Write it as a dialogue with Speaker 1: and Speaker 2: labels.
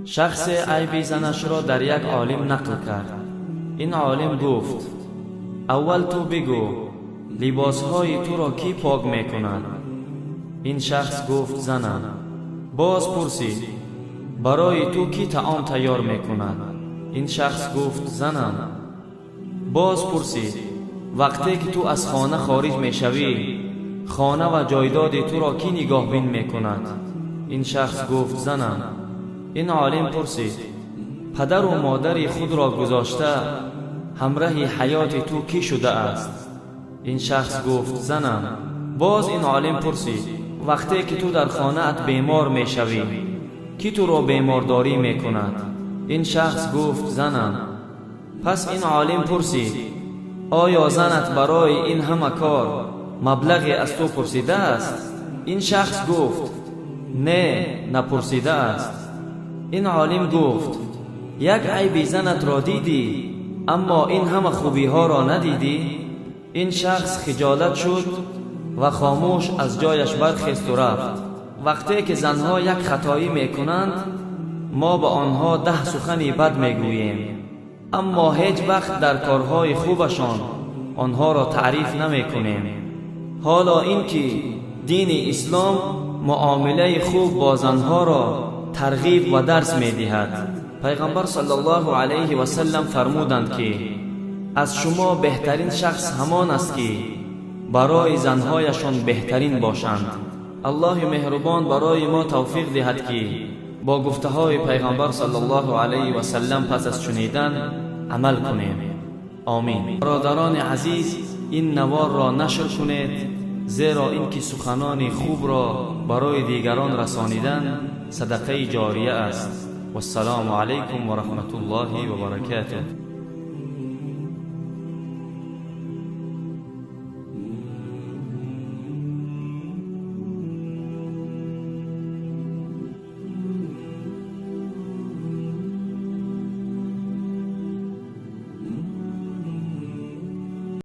Speaker 1: Шахсе айби занашро дар як олим нақл кард. Ин олим гуфт: аввал ту бигӯ, либосҳои туро кӣ пок мекунад? Ин шахс гуфт: занам. Боз пурсид: барои ту кӣ таом тайёр мекунад? Ин шахс гуфт: занам. Боз пурсид: вақте ки ту аз хона хориҷ мешавӣ, хона ва ҷойдоди туро кӣ нигоҳбин мекунад? Ин шахс гуфт: занам. Ин олим пурсид: падару модари худро гузошта ҳамраҳи ҳаёти ту кӣ шудааст? Ин шахс гуфт: занам. Боз ин олим пурсид: вақте ки ту дар хонаат бемор мешавӣ, кӣ туро бемордорӣ мекунад? Ин шахс гуфт: занам. Пас ин олим пурсид: оё занат барои ин ҳама кор маблағе аз ту пурсидааст? Ин шахс гуфт: не, напурсидааст. Ин олим гуфт: як айби занатро дидӣ, аммо ин ҳама хубиҳоро надидӣ? Ин шахс хиҷолат шуд ва хомӯш аз ҷояш бархесту рафт. Вақте ки занҳо як хатоӣ мекунанд, мо ба онҳо 10 сухани бад мегӯем, аммо ҳеҷ вақт дар корҳои хубашон онҳоро таъриф намекунем. Ҳоло ин ки дини ислом муомилаи хуб бо занҳоро тарғиб ва дарс медиҳад. Пайғамбар саллаллоҳу алайҳи васаллам фармуданд, ки аз шумо беҳтарин шахс ҳамон аст, ки барои занҳояшон беҳтарин бошанд. Аллоҳи меҳрубон барои мо тавфиқ диҳад, ки бо гуфтаҳои пайғамбар саллаллоҳу алайҳи васаллам пас аз шунидан амал кунем. Омин. Бародарони азиз, ин наворро нашр кунед, зеро ин ки суханони хубро барои дигарон расонидан садақаи ҷория аст. Вассалому алайкум ва раҳматуллоҳи ва баракатуҳ.